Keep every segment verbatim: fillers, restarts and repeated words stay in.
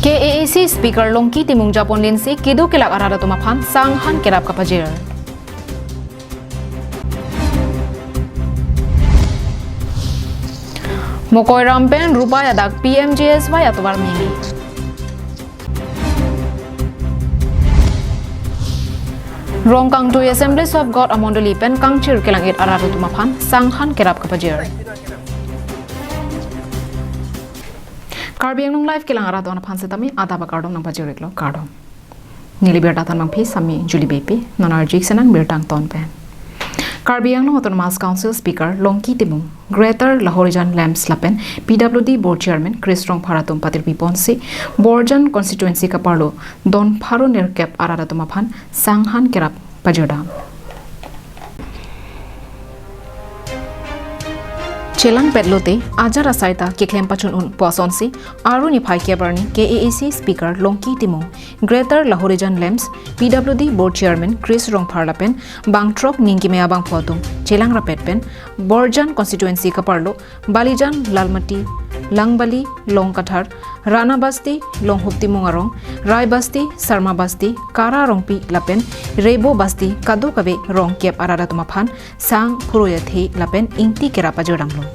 K A A C Speaker Longki Timung japon linsi kedo kelak arat atum aphan sanghan kerap kapajir. Mokoiram pen Rupai adak P M G S Y atovar mimi. Rongkangtui Assemblies of God amondoli pen kangchir kelang-it arat atum aphan sanghan kerap kapajir. Karbi Anglong Live kelang arat atum aphan setame adap akardom nangpajir-iklo, kardom. Neli birta thanbangpi Sami Julie Beypi, non arju-ik sinang birta angton pen. Karbi Anglong Autonomous Council Speaker Longki Timung, Greater Lahorijan LAMPS lapen P W D Board Chairman Chris Rongphar atum patirpi ponsi Borjan Constituency kaparlo don pharo nerkep arat atum aphan sanghan kerap pajirdam. Chelangpet lote ajar asai ta keklem pachun un pu asonsi Aru niphai kep arni K A A C Speaker Longki Timung, Greater Lahorijan LAMPS, P W D Board Chairman Chris Rongphar lapen bangthrok ning keme abangphu atum chelang rapet pen Borjan Constituency kaparlo Balijan, Lalmati, Langbali, Longkathar, Rana Basti, Longhup Timung Arong, Rai Basti, Sarma Basti, Kara Rongpi lapen Rebo Basti kadokave rong kep arat atum aphan sang phurui athe lapen ingti kerap ajirdamlo.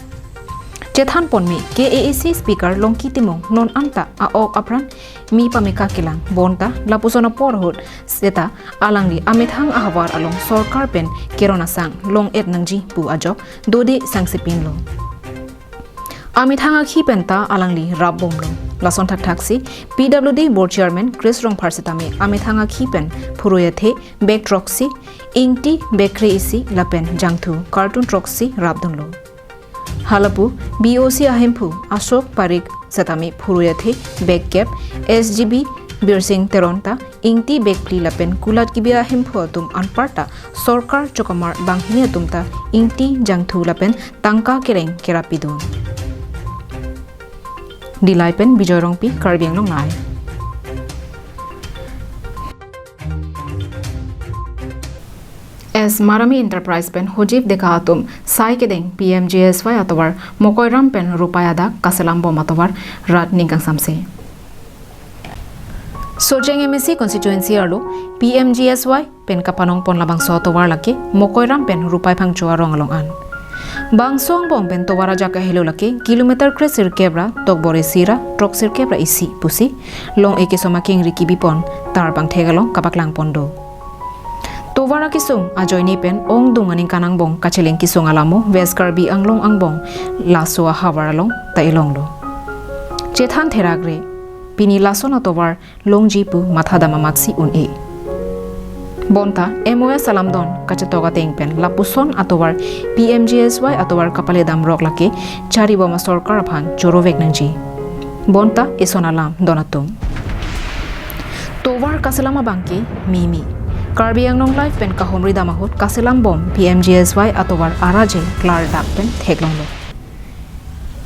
Chethan ponme K A A C Speaker Longki Timung non anta a-ok apran mi pameka kelang bonta lapuson apor ahut seta alangli amethang ahavar along sorkar pen keron asang long-et nangji pu ajok dode sangchepinlo. Amethang akhi penta alangli rapbomlo. Lason thakthaksi P W D Board Chairman Chris Rongphar setame amethang akhi pen phurui athe bag throksi, ingti bag kre-isi lapen jangthu carton throksi rapdunlo. Halapu B O C ahemphu Ashok Parik setame phurui athe bag kep, S G B Birsing Teron ta ingti bag phli lapen kulat kibi ahemphu atum anparta sorkar chokamar banghini atum ta ingti jangthu lapen tangka kereng kerap pidun. Dillai pen Bijoy Rongpi, Karbi Anglong Live. S Marami Enterprise pen Hojif Deka atum sai kedeng P M G S Y atovar Mokoiram pen Rupai adak kaselam bom atovar rat ning kangsamse. Socheng M A C constituency arlo P M G S Y pen kapanong pon labangso atovar lake Mokoiram pen Rupai Phangcho arong along an. Bangso angbong pen tovar ajak kahelo lake kilometer kre sirkep ra tokbor isi ra throk sirkep ra isi pusi long-e kesom akengri kibi pon tar pangthek along kapaklang pon do. Tovar akesung ajoine pen ongdung aningkan angbong kacheleng kesung alamo West Karbi Anglong angbong laso ahavar along ta elong do. Chethan therak re, pini lason atovar longji pu mathadam amatsi un-e. Bonta M O S alamdon kachetok ateng pen lapuson atovar P M G S Y atovar kapaledam rok lake charibom asorkar aphan chorovek nangji. Bonta eson alamdon atum. Tovar kaselam abangke mimi. Karbi Anglong Live pen kahumri dam ahut kaselam bom P M G S Y atovar araje klardak pen theklonglo.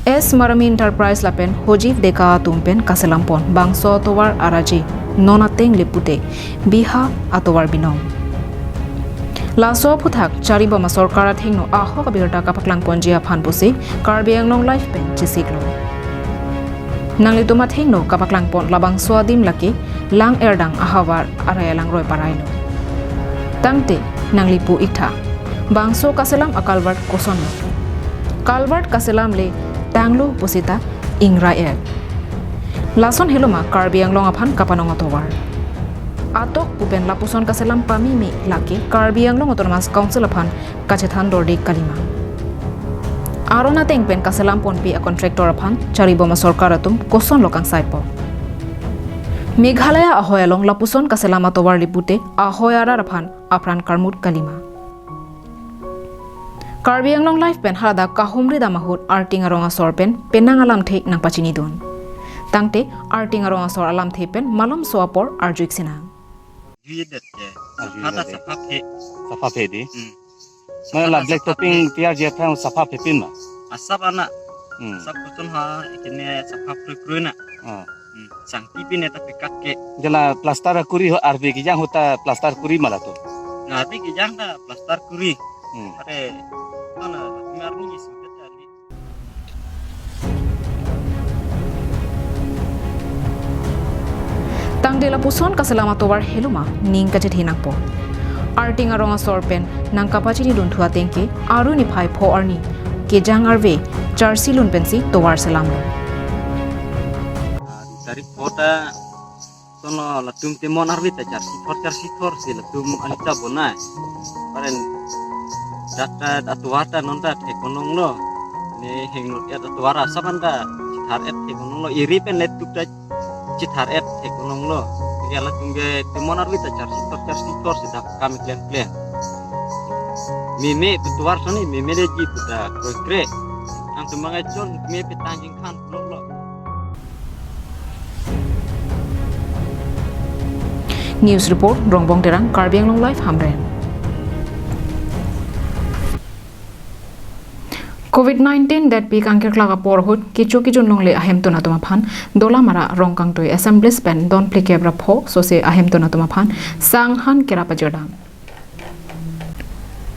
S Marami Enterprise lapen Hojif Deka atum pen kaselam pon bangso atovar araje non ateng le pute Biha atovar binong. Laso aphuthak charibom asorkar athengno ahok abirta kapaklang ponji aphan pusi Karbi Anglong Live pen chesiklo. Nanglitum athengno kapaklang pon labangso adim lake Lang Erdang ahavar arai alangroi parailo. Tangte nangli pu-iktha, bangso kaselam a-culvert kosonlo? Culvert kaselam le tanglo pusita ingrai-et. Lason heloma Karbi Anglong aphan kapanong atovar? Atok pu pen lapuson kaselam pamimi lake Karbi Anglong Autonomous Council aphan kachethan dordik kalima. Aron ateng pen kaselam ponpi a-contractor aphan charibom asorkar atum kosonlo kangsaipo? Meghalaya ahoi along lapuson kaselam atovar le pute ahoi arat aphan apran karmut kalima. Karbi Anglong Live pen haladak kahumri dam ahut Arting arong asor pen penang alamthe nangpachinidun. Tangte Arting arong asor alamthe pen malomso apor arju-ik sinang. Juidet ke. Arju Hata dade. Sapha phe. Sapha phe di. Hmm. Mana Hata la black sapha topping phe. Tiar je aphan sapha phe pin ma? Asap ana. Hmm. Asap koson ha ikine sapha prui prui na. Ah. Hmm. Sangti pin eta pekat ke. Jala plaster kuri ho arbi kijang hota plaster kuri mala to. Arbi kijang ta plaster kuri. Hmm. Are mana marni isu ta ali. Angde lapuson kaselam atovar heluma ning kachetheng nangpo. Arting arong asor pen nangkapachini dunthu atengke arni niphai pho arni kejang arve charsi lun pensi tovar selamlo. Tarik pho ta sono latum temon arve ta charsi thor charsi thor si latum alita bonai. Paren dak ta atovar ta non ta thek konong lo. Ne hengno et atovar asap an ta chithar et thek konong lo. Iri pen netuk ta chithar et thek konong lo. Ke latum ke temon arve ta charsi thor charsi thor si dak kam klem klem. Meme pu tovar soni meme de ji pu ta kroikre. Nangtum mangai chon me petang jingkhan lo lo. News report, Rongbong Terang, Karbi Anglong Live, Hamren. Covid nineteen detpi kangkirklak apor ahut kecho kejun longle ahemtun atum aphan Dolamara Rongkangtui Assemblies pen don phlikep ra pho sose ahemtun atum aphan sang han kerap ajirdam.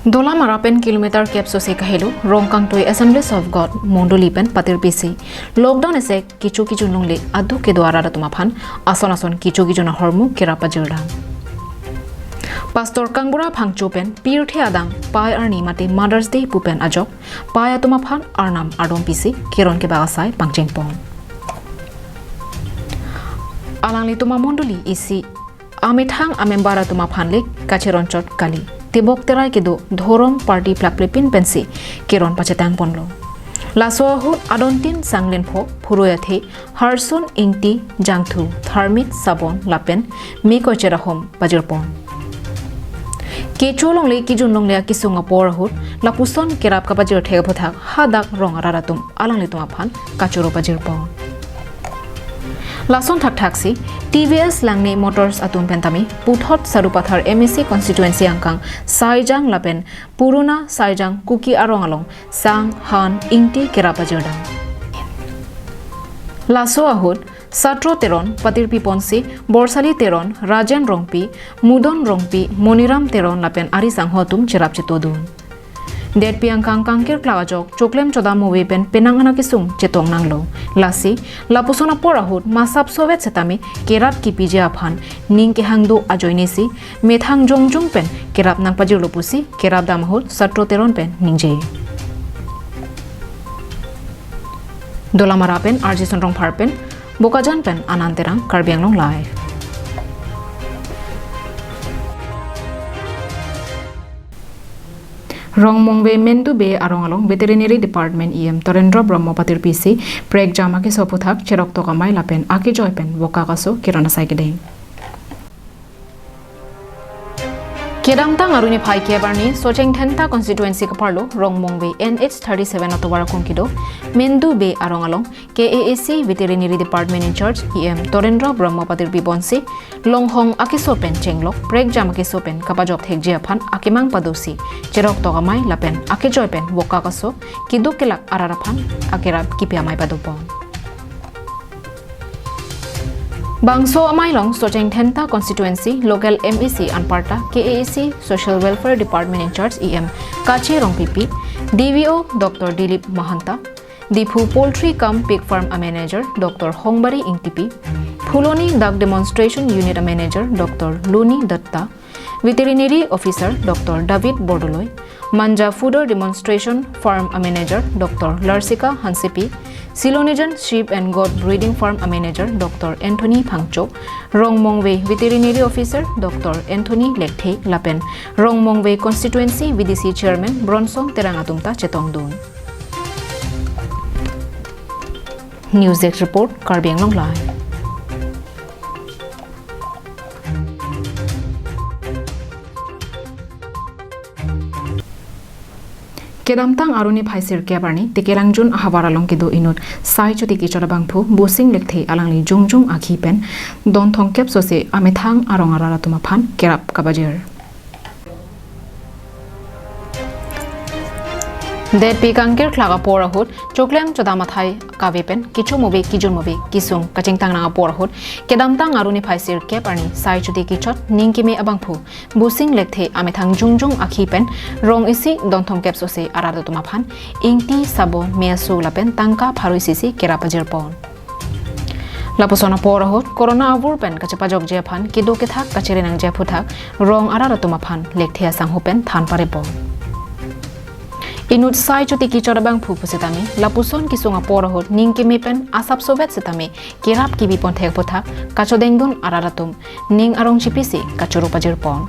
Dolamara pen kilometer kep sose kahelo Rongkangtui Assemblies of God mondoli pen patirpisi lockdown ese kecho kejun longle aduk kedo arat atum aphan ason ason kecho kejun ahormu kerap ajirdam. Pastor Kangbura Phangcho pen pirthe adang Pai arni mate Mother's Day pu pen ajok Pai atum aphan arnam ardom pisi keron kebak asai pangchengpon. Alanglitum amondoli isi amethang amember atum aphan le kacheron chot kali. Tebok terai kedo dhorom party plakplepin pensi keron pachetang ponlo. Laso ahut adontin sanglen pho phurui athe Harsun Ingti Jangthu Tharmit Sabon lapen Mekoi Cherahom pajirpon. Kecho longle kejun longle akesung apor ahut lapuson kerap kapajir thek aphuthak hadak rong arat atum alanglitum aphan kachoro pajirpon. Lason thakthak si T V S Langne Motors atum pen tame puthot Sarupathar M A C constituency angkang Saijang lapen Puruna Saijang Kuki arong along sang han ingti kerap ajirdam. Laso ahut Satro Teron, patirpi ponsi Borsali Teron, Rajen Rongpi, Mudon Rongpi, Moniram Teron lapen ari sangho atum cherap chetodun. Detpi angkang kangkirklak ajok choklem chodam ave pen penang an akesung chetong nanglo. Lasi lapuson apor ahut masap sovet setame kerap kipiji aphan ning kehang do ajoine si methang jongjung pen kerap nangpajirlo pusi kerap dam ahut Satro Teron pen ningje. Dolamara pen R J Sonrong Phar pen Bokajan pen Anand Terang, Karbi Anglong Live. Rongmongve Mendu Bey arong along Veterinary Department E M Torendra Brahma patirpisi prekjam akeso aphuthak cheroktok amei lapen akejoi pen vokak aso keron asai kedeng. Kedamtang arni niphai kep arni Socheng Dhenta constituency kaparlo Rongmongve N H thirty-seven atovar akong kedo Mendu Bey arong along K A A C Veterinary Department in charge E M Torendra Brahma patirpi ponsi longhong akeso pen chenglok prekjam akeso pen kapajok thekji aphan akemang padosi cheroktok amei lapen akejoi pen vokak aso keduk kelak arat aphan akerap kipi amei padopon. Bangso amei along Socheng Dhenta constituency local M A C anparta K A A C Social Welfare Department in charge E M Kache Rongpipi, D V O Doctor Dilip Mahanta, Diphu Poultry cum Pig Farm a Manager Doctor Hongbari Ingtipi, Phuloni Duck Demonstration Unit a Manager Doctor Luni Datta, Veterinary Officer Doctor David Bordoloi, Manja Fooder Demonstration Farm a Manager Doctor Larsika Hansepi, Silonijan Sheep and Goat Breeding Farm a Manager Doctor Anthony Phangcho, Rongmongve Veterinary Officer Doctor Anthony Lekthe lapen Rongmongve Constituency V D C Chairman Bronson Terang atum ta chetongdun. News Desk Report, Karbi Anglong Live. Kedamtang arni niphai sirkep arni Tekelangjun ahavar along kedo inut sai choti kechot abangphu Busing Lekthe alangli jongjung akhi pen don thomkep sose amethang arong arat atum aphan kerap kapajir. Detpi kangkirklak apor ahut choklem chodam athai kave pen kichum ave kijun ave kesung kachingthang nang apor ahut kedamtang arni niphai sirkep arni sai choti kechot ning keme abangphu Busing Lekthe amethang jongjung akhi pen rong isi don thomkep sose arat atum aphan ingti, sabon, me aso lapen tangka pharo isi si kerap pajirpon. Lapuson apor ahut corona avur pen kachepajokji aphan kedo kethak kachiri nangji aphuthak rong arat atum aphan lekthe asangho pen than parepon. Inut sai chotiki chot abangphu pusitame lapuson kesung apor ahut ning keme pen asapsovet sitame kerap kebipon thek aphuthak kachodengdun arat atum ning arong chipisi kachoro pajirpon.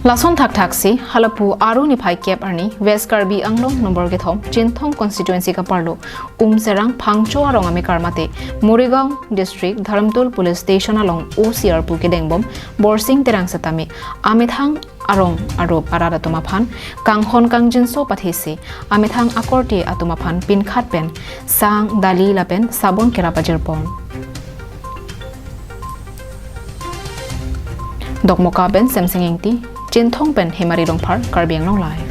Lason thakthaksi halapu Aru niphai kep arni West Karbi Anglong number kethom Chinthong constituency kaparlo Umserang Phangcho arong amekar mate Morigaon district Dharamtul police station along O C R pu kedengbom Borsing Terang setame amethang arong arup arat atum aphan kanghon kangjinso pathesi amethang akorte atum aphan pinkhat pen sang, dali lapen sabon kerap pajirpon. Dokmoka pen Semsing Ingti, Chinthong pen Hemari Rongphar, Karbi Anglong Live.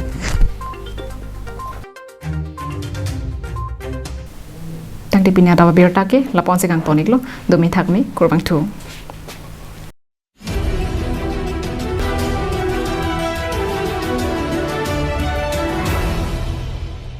Tangte pini adap abirta ke lapu-an si kangton-iklo, domi thakmi, kurvangthu.